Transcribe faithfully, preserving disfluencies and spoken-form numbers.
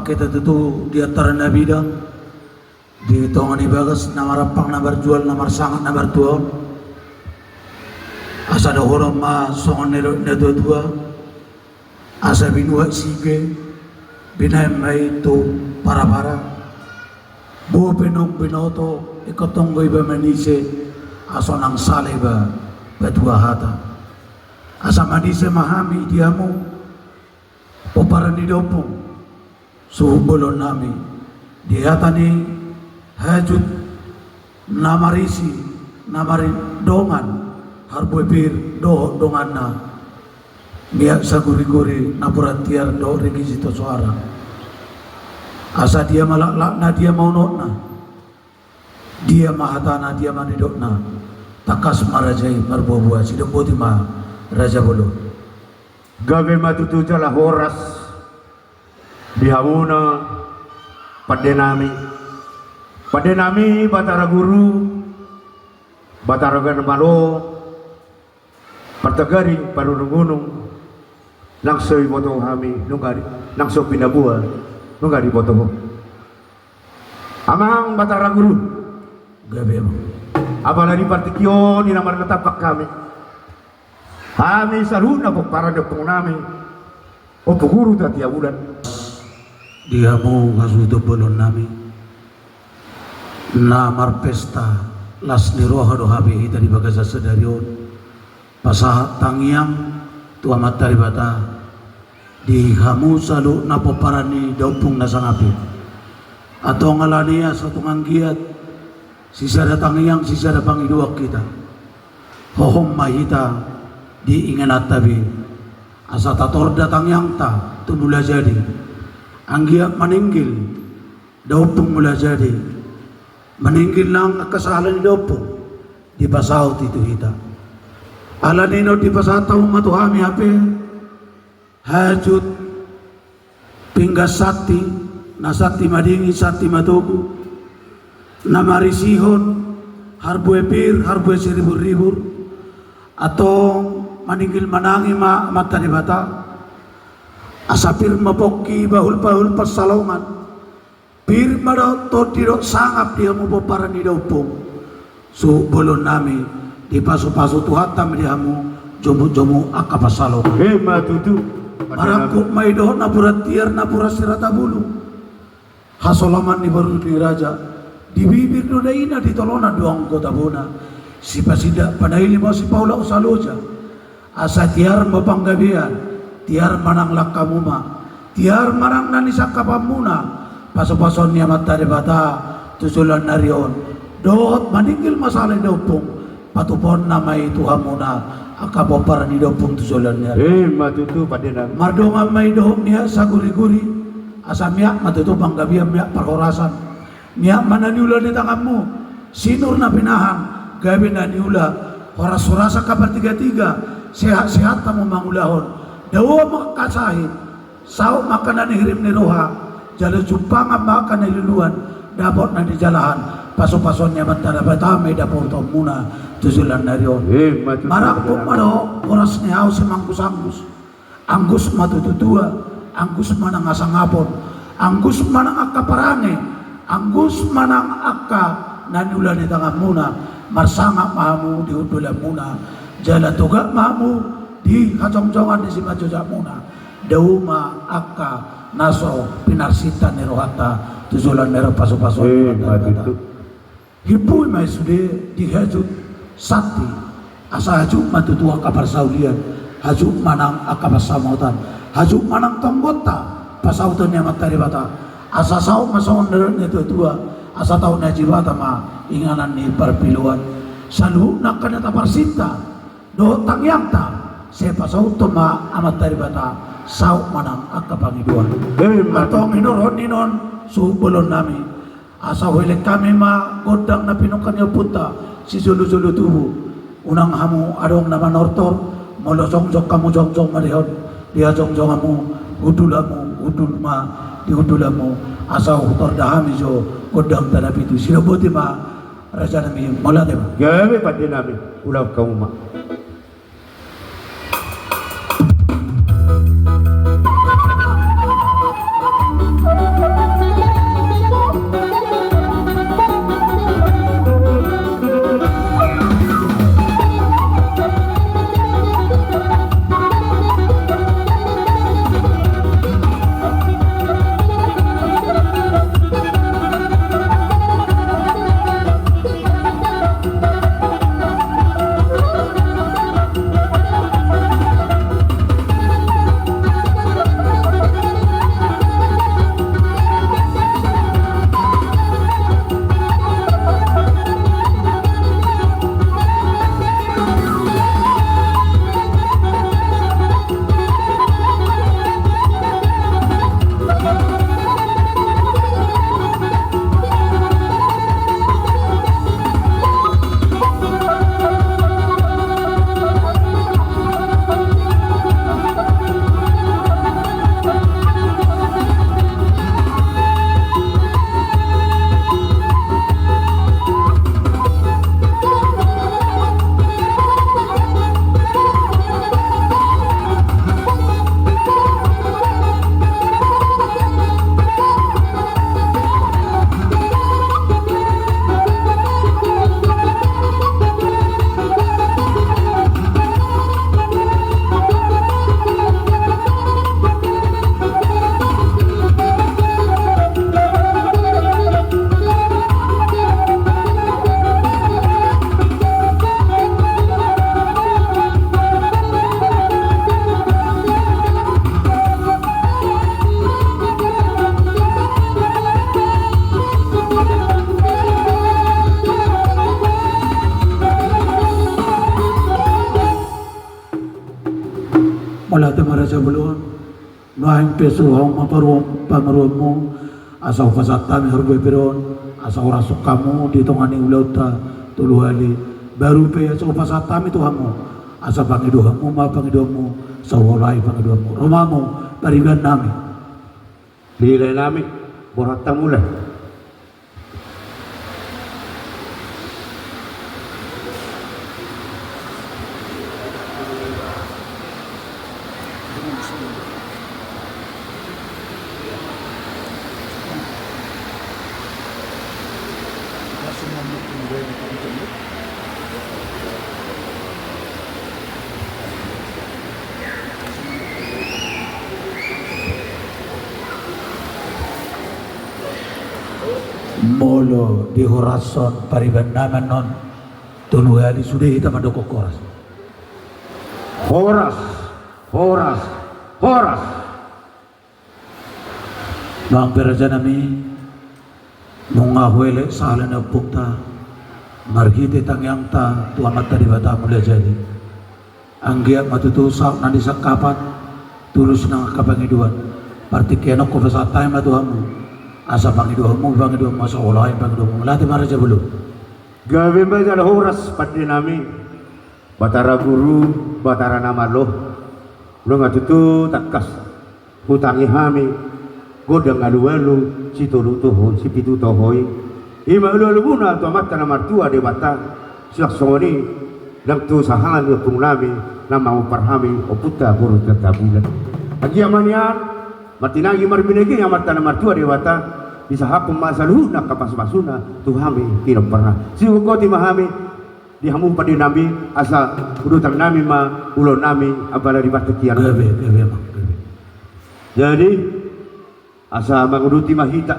Hita tutu di antara na bidang, di tonga ni bagas, na marampang na marjual, na marsangap na martua on. Asa dohonon ma songon nidok ni natuatua: Asa binuat sige, binahen ma i tu parapara. Bope naung binoto, ingkon tonggo iba manise, asa unang sala iba patua hata. Asa manise ma hami di hamu pomparan ni daompung, suhut bolon nami, di hata ni hajut na marisi, na marisi dongan harbue pir dohot donganna, miak saguriguri napuran tiar dohot regi sitosoara. Asa dia ma laklakna, dia ma unokna, dia ma hatana, dia ma nidokna, tangkas ma raja i marbuabua. Sidok boti ma, raja bolon. Gabe ma tutu jala horas di hamuna pande nami. Pande nami, Batara Guru, Batara Gana Malo, Partagari Parununggunung, nang so diboto hami nunga di, nang so pinaboa nunga diboto ho. Amang Batara Guru, gabe ma. Apala di partingkian on i na marnatampak hami, hami saluhutna pomparan ni ompung nami, Ompu Guru Tatea Bulan. Di hamu hasuhuton bolon nami, na marpesta las ni roha do hape hita di bagasan sadari on, pasahat tangiang tu Amanta Debata di hamu saluhutna pomparan ni daompung na sangap i. Antong alani i, asa tung anggiat sisada tangiang, sisada pangidoan hita, hohom ma hita di ingananta be, asa tatorda tangiangta tu Mulajadi. Anggiat maninggil daompung Mulajadi, maninggil nang angka sahala ni daompung, dipasaut i tu hita. Alani i, naung dipasahat hamu ma tu hami hape hajut pinggan santi, na santi madingin, santi matogu, na marisihon harbue pir, harbue siriburribur. Antong maninggil manangi ma Amanta Debata, asa pir ma pongki, bahulbahul pansalongan, pir ma dohot tondi dohot sangap di hamu pomparan ni daompung. Suhut bolon nami, dipasupasu Tuhanta ma di hamu jomukjomuk angka pansalongan. Ima tutu. Marangkup ma i dohot napuran tiar, napuran sirata bulung, hasoloman ni boru ni raja. Di bibir do daina, di tolonan do anggo tabona. Sipasindak panaili ma, sipaulak usa loja. Asa tiar ma panggabean, tiar ma nang langkamuna, tiar ma nang na nisangkapanmuna, pasupasuon ni Amanta Debata tu joloan ni ari on. Dohot maninggil ma sahala ni daompung, patupaonna ma i tu hamuna angka pomparan ni daompung tu joloan ni ari on. Ima tutu, pande nami. Mardongan ma i dohot miak saguriguri, asa miak ma tutu panggabean, miak parhorasan. Miak ma na niula ni tanganmu, sinur na pinahan, gabe na niula, horashorashon angka partigatiga, sehatsehat hamu mangulahon. Dao ma angka sahit, saut ma angka na nihirim ni roha, jala jumpangan ma angka na niluluan, dapot na nijalahan, pasupasuon ni Amanta Debata ma i dapotonmuna tu joloan ni ari on. Ima tutu. Marangkup ma dohot horas ni hau simangkusangkus. Anggus ma tutu tua, anggus ma nang hasangapon, anggus ma nang angka parange, anggus ma nang angka na niula ni tanganmuna, marsangap ma hamu di hundulanmuna, jala togap ma hamu di hajongjongan ni simanjujungmuna, dao ma angka na so pinarsinta ni rohanta tu joloan ni ari on, pasupasuon ni Amanta Debata. Ima tutu. Himpui ma i sude di hajut santi, asa hajut ma tutu angka parsaulian, hajut ma nang angka pansamotan, hajut ma nang tonggonta, pasauton ni Amanta Debata. Asa saut ma songon nidok ni natuatua, asa tau ni Debata ma inganan ni parpiloan. Saluhutna angka na taparsinta dohot tangiangta, sai pasauton ma Amanta Debata, saut ma nang angka pangidoan. Ima tutu. Antong hinorhon ni on, suhut bolon nami, asa huelek hami ma gondang na pinungka ni ompunta sijolojolo tubu. Unang hamu adong na manortor, molo jongjong hamu, jongjong ma di hon, di hajongjonganmu, hundul hamu, hundul ma di hundulanmu, asa hutorda hami jo gondang tanapitu. Sidok boti ma, raja nami, mauliate ma. Gabe, pande nami, ulaon hamu ma. Marasa Bolon, nuaeng pe suruhon ma paruan pangaruanmu, asa hupasahat hami horbo i pe on, asa horas hamu di tonga ni ulaonta tolu hali. Baru pe asa hupasahat hami tu hamu, asa pangidoanmu ma pangidoanmu, saulahon pangidoanmu. Ro ma hamu pariban nami. Di lae nami, borhat hamu lae. Molo dihorashon pariban nami annon, tolu hali sude hita mandok horas. Horas, horas, horas. Nang pe raja nami, nunga huelek sahala ni ompungta, marhite tangiangta tu Amanta Debata Mulajadi. Anggiat ma tutu saut na di sangkapan, tulus nang angka pangidoan. Partingkian on hupasahat hami ma tu hamu, asa pangidoanmu pangidoanmu, asa ulahon pangidoanmu. Mauliate ma raja bolon. Gabe ma jala horas pande nami. Batara guru, Batara na malo, nunga tutu tangkas hutangi hami gondang alualu sitolu toho, sipitu toho i. I ma alualumuna tu Amanta na martua Debata, suang songon i nang tu sahala ni ompung nami na mangompar hami, ompunta boru Tirta Bulan. Anggiat ma nian martinangi marbinege Amanta na martua Debata, disahaphon ma saluhutna angka pasupasuna tu hami pinomparna. Siboan goti ma hami di hamu pande nami, asa udutan nami ma ulaon nami apala di partingkian. Gabe, gabe, gabe. Jadi asa manguduti ma hita